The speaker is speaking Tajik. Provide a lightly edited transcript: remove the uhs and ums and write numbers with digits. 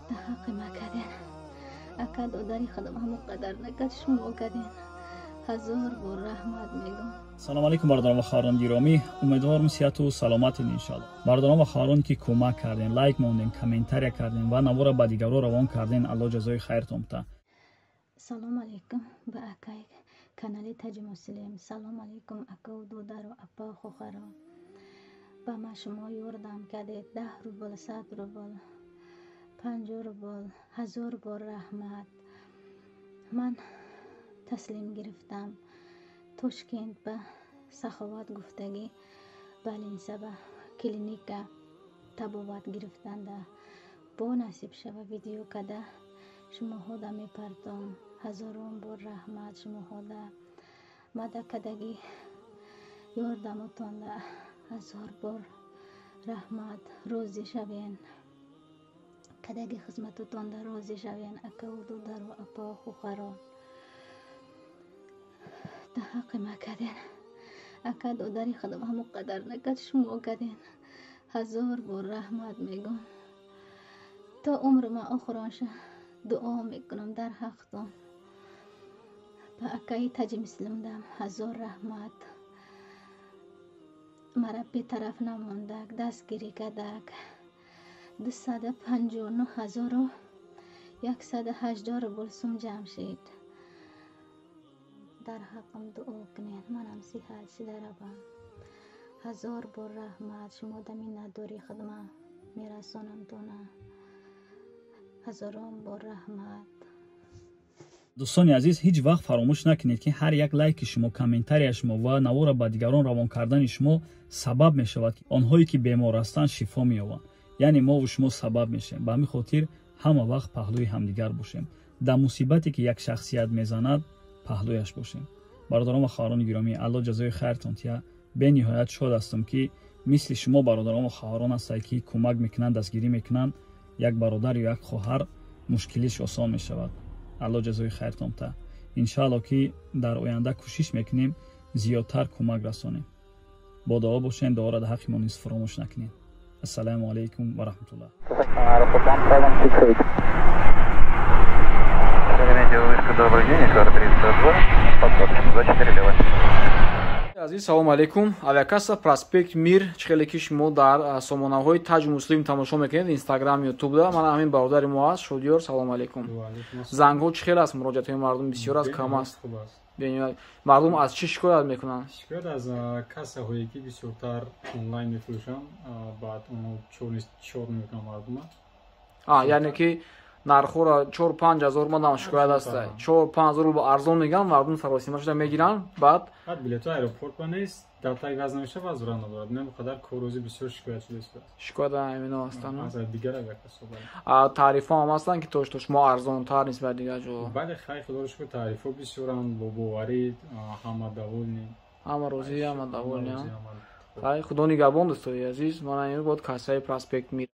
Дар ҳаққи ма карден. Ака, додари худам ҳамон қадар накард, шумо карден. Ҳазор бор раҳмат мегӯм. Салом алейкум, бародарон ва хоҳарон гиромӣ. Умедворам, сиҳату саломатед, иншоалло. Бародарон ва хоҳарон, ки кӯмак кардем, лайк мондем, комментария кардем ва навора ба дигарро равон кардем, Алло ҷазои хайртон бта. Салом алейкум ба акай канали Таҷи Муслим. Салом алейкум, акаву додару, апа, хохаро. Ба ма шумо ёрдам кардед, 10 рубл, 100 рубл, 50 рубл, ҳазор бор раҳмат. Ман таслим гирифтам. Тошкент ба Саховат гуфтагӣ больница, ба клиника табобат гирифтанда. Бо насиб шава, видео када шумоҳода мепартом. Ҳазорон бор раҳмат шумоҳода. Мада кадагӣ ёрдамотонда ҳазор бор раҳмат. Розӣ шавен, кадаги хизматотонда розӣ шавен, акаву додару, апа, хухаро. Дар ҳаққи ма карден. Ака, додари худам ҳамон қадар накард, шумо карден. Ҳазор бор раҳмат мегӯм. То умри ман охиронша дуо мекунам дар ҳақтон. Ба акаи Таҷи Муслимдам ҳазор раҳмат. Мара бетараф намондак, дастгирӣ кардак. 259 118 рубл сум ҷамъ шид. Дар ҳаққам дуо кунед, манам сиҳат шида равам. Ҳазор бор раҳмат. Шумода миннатдории худма мерасонам тона. Ҳазорон бор раҳмат. Дӯстони азиз, ҳеҷ вақт фаромӯш накунед, ки ҳар як лайки шумо, комментария шумо ва навора ба дигарон равон кардани шумо сабаб мешавад, ки онҳое ки бемор ҳастанд, шифо меёбанд. Яъне мову шумо сабаб мешавем. Ба ҳамин хотир ҳама вақт паҳлӯи ҳамдигар бошем. Дар мусибате ки як шахсият мезанад, паҳлӯяш бошем. Бародарон ва хоҳарони гиромӣ, Алло ҷазои хайртон тия. Бениҳоят шод ҳастам, ки мисли шумо бародарон ва хоҳарон ҳастанд, ки кӯмак мекунанд, дастгирӣ мекунанд. Як бародар ё як хоҳар мушкилиш осон мешавад. Алло ҷазои хайртон та. Иншаалло, ки дар оянда кӯшиш мекунем, зиёдтар кӯмак расонем. Бо дуо бошем, дуоро дар ҳаққи мо низ фаромӯш накунем. Ассалому алайкум ва раҳматуллоҳ. Шереметьево, вышка, добрый день, Икар 32, посадочка 24 лево. Азиз, салому алейкум. Авиакасса Проспект Мир. Чӣ хеле ки шумо дар сомонаҳои Таҷ Муслим тамошо мекунед, Инстаграм, Ютубда, мана ҳамин бародари мо аст, Шодиёр. Салому алейкум. Зангҳо чӣ хел аст? Муроҷиатҳои мардум бисёр аст, кам аст? Мардум аз чӣ шикоят мекунанд? Шикоят аз кассаҳое, ки бисёртар онлайн мефурӯшанд, баъд онҳо чор мекунанд мардума. Яъне ки нархҳоро 4-5 ҳазор мадам шикоят аста, 4-5 ҳазор рубл арзон мегӯянд, мардум саросима шуда мегиранд, баъд Баъд билетҳо аэропорт ба нест, дата иваз намешавад, вазурат надорад. Ин қадар коррӯзи бисёр шикоят шуда истодааст. Шикоят ҳамино ҳастанд. Аз дигар авиакассо. Тарифҳо ҳам ҳастанд, ки то шумо арзонтар нисбат дигар ҷо? Бале, хайр, худоро шукр, тарифҳо бисёранд, бо боварӣ, ҳама довольны. Ҳама розӣ, ҳама довольны. Худо нигаҳбон, дӯстои азиз. Мана ин буд кассаи Проспект Мир.